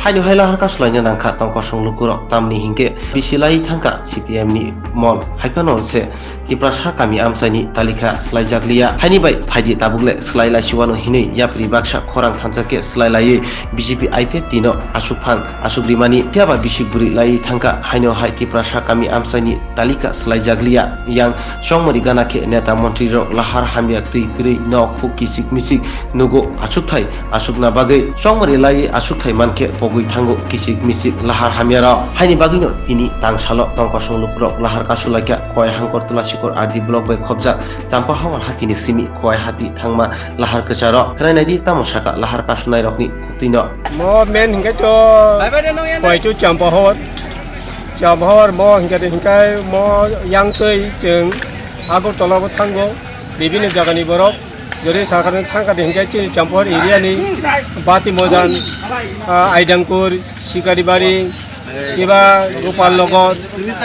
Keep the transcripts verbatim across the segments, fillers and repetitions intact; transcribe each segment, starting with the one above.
Haino hai lahar kasulaina nangkha tongkosong lukurok, tamni hinkhe bisi lai thangkha C P M ni mol, haiphano se Tiprasa kami amchaini talika swlaijakliya. Haini bai phaidi tabuk le swlai laisiwano hinwi yapri baksa khorang thansa khe swlai laiwi B J P I P F T no asuk phang asuk rimani, phiya ba bisi bwrwi laiwi thangkha. Haino hai Tiprasa kami amchaini talika swlaijakliya. Yang chongmari gana khe neta montri rok lahar hamya twi kwrwi nok huk kichik michik nugo, achukthai achukna bagwi chongmari laiwi achukthai mankhe pogwi thango kichik michik lahar hamya rok. Haini bagwino tini tangsalo tongkosong lukurok lahar kasulaikha Khowai Hangkor Tulasikor R D block bai khopjak Champa Hawar hatini simi Khowai hati thangma lahar kwcharo. Khwnai naidi tamo saka lahar kasunai rokni kuktwino. Mo men hinkhe to Khowai to Champa Hawar. Champa Hawar mo hinkhe de hinkhai mo yang twi chwng Agartala bo thango, bibini jagani borok. Jori sakani thangkha de hinkhe chini Champa Hawar area ni Bati Moidan, ah, Aidangkur, Sikaribari, kiba Gopal Nagar,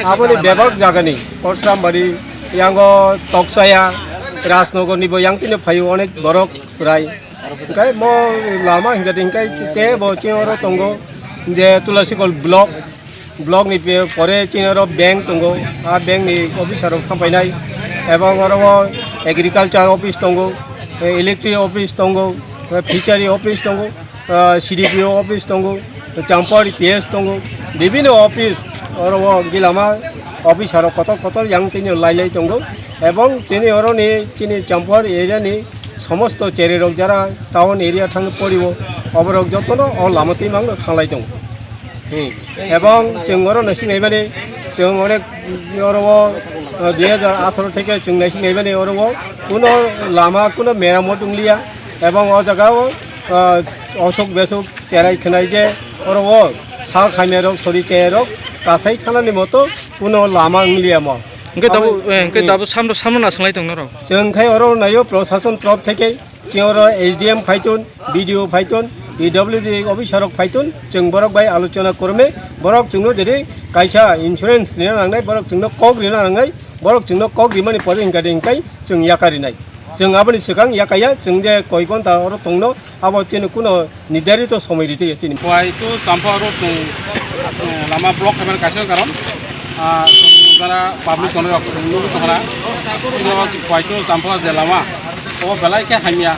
aboni bebak jagani, Korsambari, yango Toksaya, Rajnagar ni bo yang tini phaio onek borok rai. Hinkhe mo lama hinkhe de hinkhe te bo chini oro tongo je Tulasikor block, block ni pe-, pore chini oro bank tongo, a bank ni officer rok thangpainai, ebong oro o agriculture office tongo, electric office tongo, fishery office tongo, ah, C D P O office tongo, Champa Hawar P S tongo, bibino office oro o gilama officer rok kotor kotor yang tini lai lai tongo, ebong chini oro ni chini Champa Hawar area ni somosto cherai rok jara town area thang porio, oborok jotono o lama twi mangno thanglai tongo. Hmm. Ebong chwng oro naising naimani, chwng onek oro o, ah, dui hajar atharo theke chwng naising naimani oro o kuno lama kuno meramot wngliya, ebong o jaga o, ah, osuk besuk cherai khwnai je oro o sal khaimya rok sori chaya rok kasai thanani moto kuno lama wngliya mo. Hingke tabuk, Abo, eh, hingke hmm. Tabuk samno, samno nasinglai tong norok. Chwng khai oro naio prosason torof theke, chwng oro S D M phaitun, B D O phaitun, P W D officer rok phaitun, chwng borok bai alochona kwrwngwi borok chwngno jodi kaisa insurance rina nangnai, borok chwngno kok rina nangnai, borok chwngno kok rimani pore hinkha de hinkai chwng yakarinai. Chwng aboni swkang yakaya, chwng je koi ghonta oro tongno, abo chini kuno nirdarito somoi ritwi chini. Khowai to Champa road chwng, eh, lama block khaimani kaisa karon, ah, chwng jara public tonwi rok chwng nugwi tongkha. Chini o Khowai to Champa je lama, o belai khe hamya,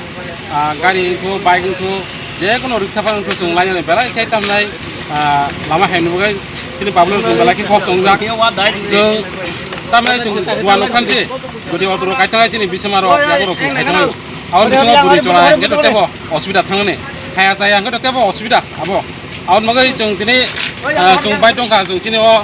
ah, gari wngkhu, bike wngkhu, je kono riksa phano wngkhu chwng lainani belai khe tamnai, ah, lama hamya bagwi chini public rok chwng belai khe kok chwngjak. Chwng tamnai chwng duan nukhan je, jodi auto rok kaithanai chini bisima rok, yago rok chwng kaithanai. Aboni bisingo bwrwi chora hwnkhe to tebo osubida thangnani. Khaya chaya hwnkhe to tebo osubida abo. Aboni bagwi chwng tini, ah, chwng bai tongkha, chwng chini o,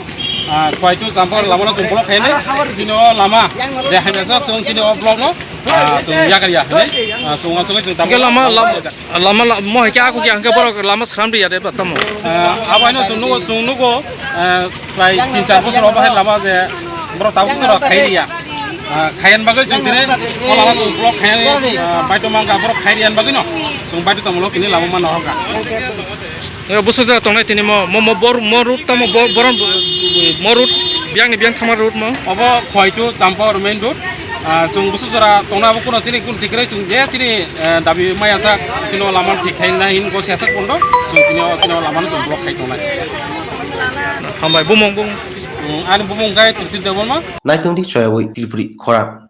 ah, Khowai to Champa lamano chwng block khainai. Chini o lama je hamyajak chwng chini o block no, ah, chwng yakarya hinwi, ah, chwng uansugwi chwng tabuk. Hwnkhe lama, lam-, lama la-, mo hai khe ako khe hwnkhe borok lama sram riya de ba tamo? Ah, abo haino chwng nugo, chwng nugo, ah, Prai tin char bosor obo hai lama je borok tabuk jora khai riya. Ah, khaiyan bagwi chwng tini o lama chwng block khaiyani, ah, baito mangkha borok khai riyan bagwi no chwng baito tongmolo tini lama mano hokha. Yo, busa jora tongnai tini mo, mo, mo, bor, mo route tamo, bor, boron, mo route, biyangni biyang thangma route mo. Obo Khowai to Champa main road. Ah, chwng busa jora tongna abo kuno chini kun tikrai chwng je chini, eh, dabi maya sak chini o lama thik khai na hin go siya sak pondo chwng tini o, tini o lama no chwng block khai tongnai. Hambai, bumung, bumung. Hmm, ani bumung khe Tripti Debbarma. Naitungdi choyawi Tripuri khorang.